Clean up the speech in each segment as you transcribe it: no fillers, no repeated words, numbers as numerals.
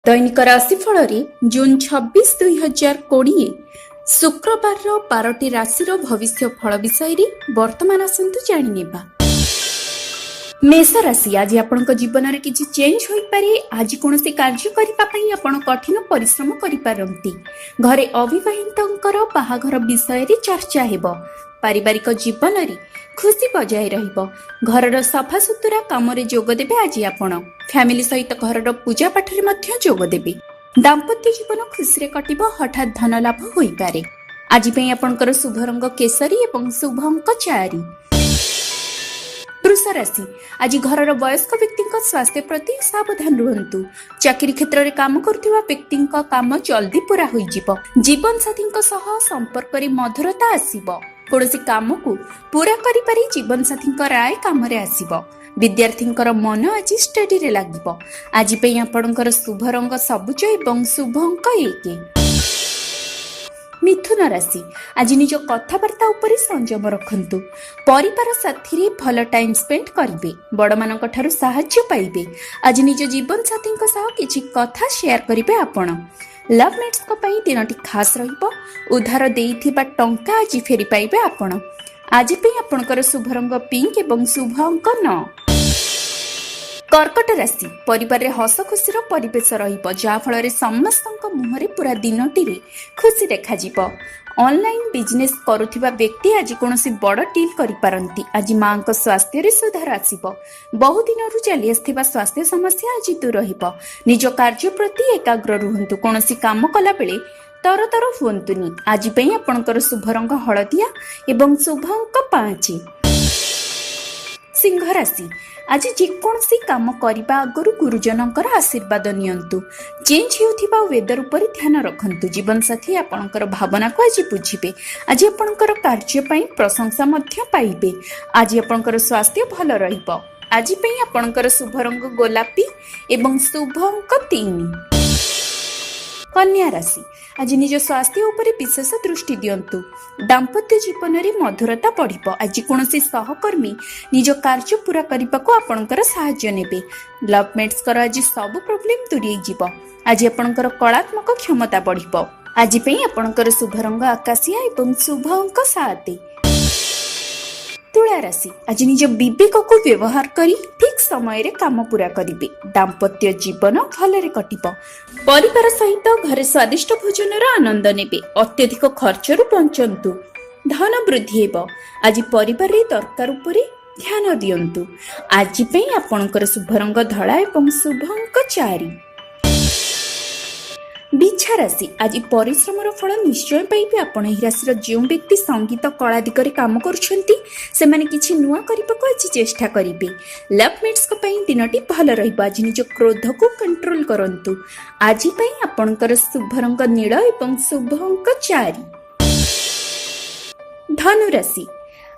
ଦୈନିକ ରାଶିଫଳରେ ଜୁନ୍ 26, 2020 ଶୁକ୍ରବାରର 12ଟି ରାଶିର ଭବିଷ୍ୟ ଫଳ ବିଷୟରେ ବର୍ତ୍ତମାନ ଆସନ୍ତୁ ଜାଣିନେବା। ମେଷ ରାଶି, ଆଜି ଆପଣଙ୍କ ଜୀବନରେ କିଛି ଚେଞ୍ଜ ହୋଇପାରେ। ଆଜି କୌଣସି କାର୍ଯ୍ୟ କରିବା ପାଇଁ ଆପଣ କଠିନ ପରିଶ୍ରମ କରିପାରନ୍ତି। ଘରେ ଅବିବାହିତଙ୍କର ବାହାଘର ବିଷୟରେ ଚର୍ଚ୍ଚା ହେବ। ପାରିବାରିକ ଜୀବନରେ ଖୁସି ବଜାୟ ରହିବ। ଘରର ସଫାସୁତୁରା କାମରେ ଯୋଗ ଦେବେ ଆଜି ଆପଣ। ଫ୍ୟାମିଲି ସହିତ ଘରର ପୂଜା ପାଠରେ ମଧ୍ୟ ଯୋଗ ଦେବେ। ଦାମ୍ପତ୍ୟ ଜୀବନ ଖୁସିରେ କଟିବ। ହଠାତ୍ ଧନ ଲାଭ ହୋଇପାରେ। ଆଜି ପାଇଁ ଆପଣଙ୍କର ଶୁଭ ରଙ୍ଗ କେଶରୀ ଏବଂ ଶୁଭ ଅଙ୍କ 4। ବୃଷ ରାଶି, ଆଜି ଘରର ବୟସ୍କ ବ୍ୟକ୍ତିଙ୍କ ସ୍ୱାସ୍ଥ୍ୟ ପ୍ରତି ସାବଧାନ ରୁହନ୍ତୁ। ଚାକିରି କ୍ଷେତ୍ରରେ କାମ କରୁଥିବା ବ୍ୟକ୍ତିଙ୍କ କାମ ଜଲ୍ଦି ପୂରା ହୋଇଯିବ। ଜୀବନସାଥୀଙ୍କ ସହ ସମ୍ପର୍କରେ ମଧୁରତା ଆସିବ। କୌଣସି କାମକୁ ପୂରା କରିପାରି ଜୀବନସାଥୀଙ୍କ ରାୟ କାମରେ ଆସିବ। ବିଦ୍ୟାର୍ଥୀଙ୍କର ମନ ଆଜି ଷ୍ଟଡିରେ ଲାଗିବ। ଆଜି ପାଇଁ ଆପଣଙ୍କର ଶୁଭ ରଙ୍ଗ ସବୁଜ ଏବଂ ଶୁଭ ଅଙ୍କ 1। ମିଥୁନ ରାଶି, ଆଜି ନିଜ କଥାବାର୍ତ୍ତା ଉପରେ ସଂଯମ ରଖନ୍ତୁ। ପରିବାର ସାଥିରେ ଭଲ ଟାଇମ୍ ସ୍ପେଣ୍ଡ କରିବେ। ବଡ଼ମାନଙ୍କ ଠାରୁ ସାହାଯ୍ୟ ପାଇବେ। ଆଜି ନିଜ ଜୀବନସାଥୀଙ୍କ ସହ କିଛି କଥା ସେୟାର କରିବେ ଆପଣ। ଲଭ୍ ମେଟ୍ସଙ୍କ ପାଇଁ ଦିନଟି ଖାସ୍ ରହିବ। ଉଧାର ଦେଇଥିବା ଟଙ୍କା ଆଜି ଫେରି ପାଇବେ ଆପଣ। ଆଜି ପାଇଁ ଆପଣଙ୍କର ଶୁଭ ରଙ୍ଗ ପିଙ୍କ ଏବଂ ଶୁଭ ଅଙ୍କ 9। କର୍କଟ ରାଶି, ପରିବାରରେ ହସ ଖୁସିର ପରିବେଶ ରହିବ, ଯାହାଫଳରେ ସମସ୍ତଙ୍କ ମୁହଁରେ ପୁରା ଦିନଟିରେ ଖୁସି ଦେଖାଯିବ। ଅନଲାଇନ୍ ବିଜନେସ୍ କରୁଥିବା ବ୍ୟକ୍ତି ଆଜି କୌଣସି ବଡ଼ ଡିଲ୍ କରିପାରନ୍ତି। ଆଜି ମାଙ୍କ ସ୍ୱାସ୍ଥ୍ୟରେ ସୁଧାର ଆସିବ। ବହୁ ଦିନରୁ ଚାଲି ଆସିଥିବା ସ୍ୱାସ୍ଥ୍ୟ ସମସ୍ୟା ଆଜି ଦୂର ହେବ। ନିଜ କାର୍ଯ୍ୟ ପ୍ରତି ଏକାଗ୍ର ରୁହନ୍ତୁ। କୌଣସି କାମ କଲାବେଳେ ତରତର ହୁଅନ୍ତୁନି। ଆଜି ପାଇଁ ଆପଣଙ୍କର ଶୁଭ ରଙ୍ଗ ହଳଦିଆ ଏବଂ ଶୁଭ ଅଙ୍କ 5। ସିଂହ ରାଶି, ଆଜି ଯେକୌଣସି କାମ କରିବା ଆଗରୁ ଗୁରୁଜନଙ୍କର ଆଶୀର୍ବାଦ ନିଅନ୍ତୁ। ଚେଞ୍ଜ ହେଉଥିବା ୱେଦର ଉପରେ ଧ୍ୟାନ ରଖନ୍ତୁ। ଜୀବନସାଥୀ ଆପଣଙ୍କର ଭାବନାକୁ ଆଜି ବୁଝିବେ। ଆଜି ଆପଣଙ୍କର କାର୍ଯ୍ୟ ପାଇଁ ପ୍ରଶଂସା ମଧ୍ୟ ପାଇବେ। ଆଜି ଆପଣଙ୍କର ସ୍ୱାସ୍ଥ୍ୟ ଭଲ ରହିବ। ଆଜି ପାଇଁ ଆପଣଙ୍କର ଶୁଭ ରଙ୍ଗ ଗୋଲାପୀ ଏବଂ ଶୁଭ ଅଙ୍କ 3। କନ୍ୟା ରାଶି, ଆଜି ନିଜ ସ୍ୱାସ୍ଥ୍ୟ ଉପରେ ବିଶେଷ ଦୃଷ୍ଟି ଦିଅନ୍ତୁ। ଦାମ୍ପତ୍ୟ ଜୀବନରେ ମଧୁରତା ବଢ଼ିବ। ଆଜି କୌଣସି ସହକର୍ମୀ ନିଜ କାର୍ଯ୍ୟ ପୂରା କରିବାକୁ ଆପଣଙ୍କର ସାହାଯ୍ୟ ନେବେ। ଲଭ୍ ମେଟ୍ସଙ୍କର ଆଜି ସବୁ ପ୍ରୋବ୍ଲେମ୍ ଦୂରେଇ ଯିବ। ଆଜି ଆପଣଙ୍କର କଳାତ୍ମକ କ୍ଷମତା ବଢ଼ିବ। ଆଜି ପାଇଁ ଆପଣଙ୍କର ଶୁଭ ରଙ୍ଗ ଆକାଶିଆ ଏବଂ ଶୁଭ ଅଙ୍କ 7। ତୁଳା ରାଶି, ଆଜି ନିଜ ବିବେକକୁ ବ୍ୟବହାର କରି ଠିକ ସମୟରେ କାମ ପୂରା କରିବେ। ଦାମ୍ପତ୍ୟ ଜୀବନ ଭଲରେ କଟିବ। ପରିବାର ସହିତ ଘରେ ସ୍ୱାଦିଷ୍ଟ ଭୋଜନର ଆନନ୍ଦ ନେବେ। ଅତ୍ୟଧିକ ଖର୍ଚ୍ଚରୁ ବଞ୍ଚନ୍ତୁ। ଧନ ବୃଦ୍ଧି ହେବ। ଆଜି ପରିବାରରେ ଦରକାର ଉପରେ ଧ୍ୟାନ ଦିଅନ୍ତୁ। ଆଜି ପାଇଁ ଆପଣଙ୍କର ଶୁଭ ରଙ୍ଗ ଧଳା ଏବଂ ଶୁଭ ଅଙ୍କ 4। ବିଛା ରାଶି, ଆଜି ପରିଶ୍ରମର ଫଳ ନିଶ୍ଚୟ ପାଇବେ ଆପଣ। ଏହି ରାଶିର ଯେଉଁ ବ୍ୟକ୍ତି ସଙ୍ଗୀତ କଳା ଦିଗରେ କାମ କରୁଛନ୍ତି, ସେମାନେ କିଛି ନୂଆ କରିବାକୁ ଆଜି ଚେଷ୍ଟା କରିବେ। ଲଭ୍ ମେଟ୍ସଙ୍କ ପାଇଁ ଦିନଟି ଭଲ ରହିବ। ଆଜି ନିଜ କ୍ରୋଧକୁ କଣ୍ଟ୍ରୋଲ କରନ୍ତୁ। ଆଜି ପାଇଁ ଆପଣଙ୍କର ଶୁଭ ରଙ୍ଗ ନୀଳ ଏବଂ ଶୁଭ ଅଙ୍କ 4। ଧନୁ ରାଶି,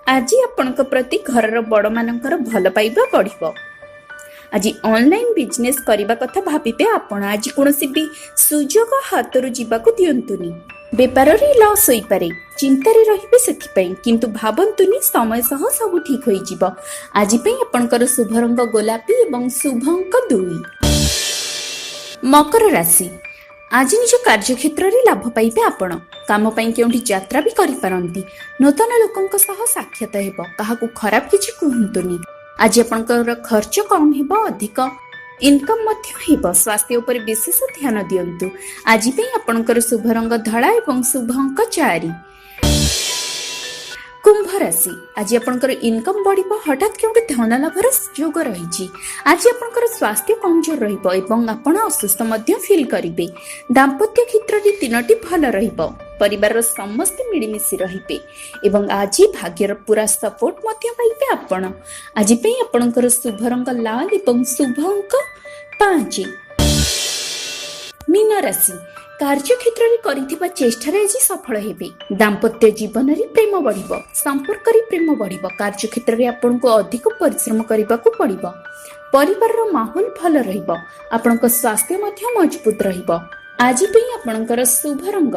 ଆଜି ଆପଣଙ୍କ ପ୍ରତି ଘରର ବଡ଼ମାନଙ୍କର ଭଲ ପାଇବା ବଢ଼ିବ। ଆଜି ଅନଲାଇନ୍ ବିଜନେସ୍ କରିବା କଥା ଭାବିବେ ଆପଣ। ଆଜି କୌଣସି ବି ସୁଯୋଗ ହାତରୁ ଯିବାକୁ ଦିଅନ୍ତୁନି। ବେପାରରେ ଲସ୍ ହୋଇପାରେ, ଚିନ୍ତାରେ ରହିବେ ସେଥିପାଇଁ, କିନ୍ତୁ ଭାବନ୍ତୁନି, ସମୟ ସହ ସବୁ ଠିକ୍ ହୋଇଯିବ। ଆଜି ପାଇଁ ଆପଣଙ୍କର ଶୁଭ ରଙ୍ଗ ଗୋଲାପୀ ଏବଂ ଶୁଭ ଅଙ୍କ 2। ମକର ରାଶି, ଆଜି ନିଜ କାର୍ଯ୍ୟକ୍ଷେତ୍ରରେ ଲାଭ ପାଇବେ ଆପଣ। କାମ ପାଇଁ କେଉଁଠି ଯାତ୍ରା ବି କରିପାରନ୍ତି। ନୂତନ ଲୋକଙ୍କ ସହ ସାକ୍ଷାତ ହେବ। କାହାକୁ ଖରାପ କିଛି କୁହନ୍ତୁନି। ଆଜି ଆପଣଙ୍କର ଖର୍ଚ୍ଚ କମ୍ ହେବ, ଅଧିକ ଇନକମ୍ ମଧ୍ୟ ହେବ। ସ୍ୱାସ୍ଥ୍ୟ ଉପରେ ବିଶେଷ ଧ୍ୟାନ ଦିଅନ୍ତୁ। ଆଜି ପାଇଁ ଆପଣଙ୍କର ଶୁଭ ରଙ୍ଗ ଧଳା ଏବଂ ଶୁଭ ଅଙ୍କ 4। କୁମ୍ଭ ରାଶି, ଆଜି ଆପଣଙ୍କର ଇନକମ୍ ବଢିବ। ହଠାତ୍ କେଉଁଠି ଧନ ଲାଭର ଯୋଗ ରହିଛି। ଆଜି ଆପଣଙ୍କର ସ୍ୱାସ୍ଥ୍ୟ କମଜୋର ରହିବ ଏବଂ ଆପଣ ଅସୁସ୍ଥ ମଧ୍ୟ ଫିଲ୍ କରିବେ। ଦାମ୍ପତ୍ୟ କ୍ଷେତ୍ରରେ ଦିନଟି ଭଲ ରହିବ। ପରିବାରର ସମସ୍ତେ ମିଳିମିଶି ରହିବେ ଏବଂ ଆଜି ଭାଗ୍ୟର ପୁରା ସପୋର୍ଟ ମଧ୍ୟ ପାଇବେ ଆପଣ। ଆଜି ପାଇଁ ଆପଣଙ୍କର ଶୁଭ ରଙ୍ଗ ଲାଲ ଏବଂ ଶୁଭ ଅଙ୍କ 5। ମୀନ ରାଶି, କାର୍ଯ୍ୟକ୍ଷେତ୍ରରେ କରିଥିବା ଚେଷ୍ଟାରେ ଆଜି ସଫଳ ହେବେ। ଦାମ୍ପତ୍ୟ ଜୀବନରେ ପ୍ରେମ ବଢିବ, ସମ୍ପର୍କରେ ପ୍ରେମ ବଢିବ। କାର୍ଯ୍ୟକ୍ଷେତ୍ରରେ ଆପଣଙ୍କୁ ଅଧିକ ପରିଶ୍ରମ କରିବାକୁ ପଡିବ। ପରିବାରର ମାହୋଲ ଭଲ ରହିବ। ଆପଣଙ୍କ ସ୍ୱାସ୍ଥ୍ୟ ମଧ୍ୟ ମଜବୁତ ରହିବ। ଆଜି ପାଇଁ ଆପଣଙ୍କର ଶୁଭ ରଙ୍ଗ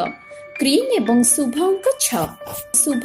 କ୍ରିମ୍ ଏବଂ ଶୁଭ ଅଙ୍କ 6। ଶୁଭ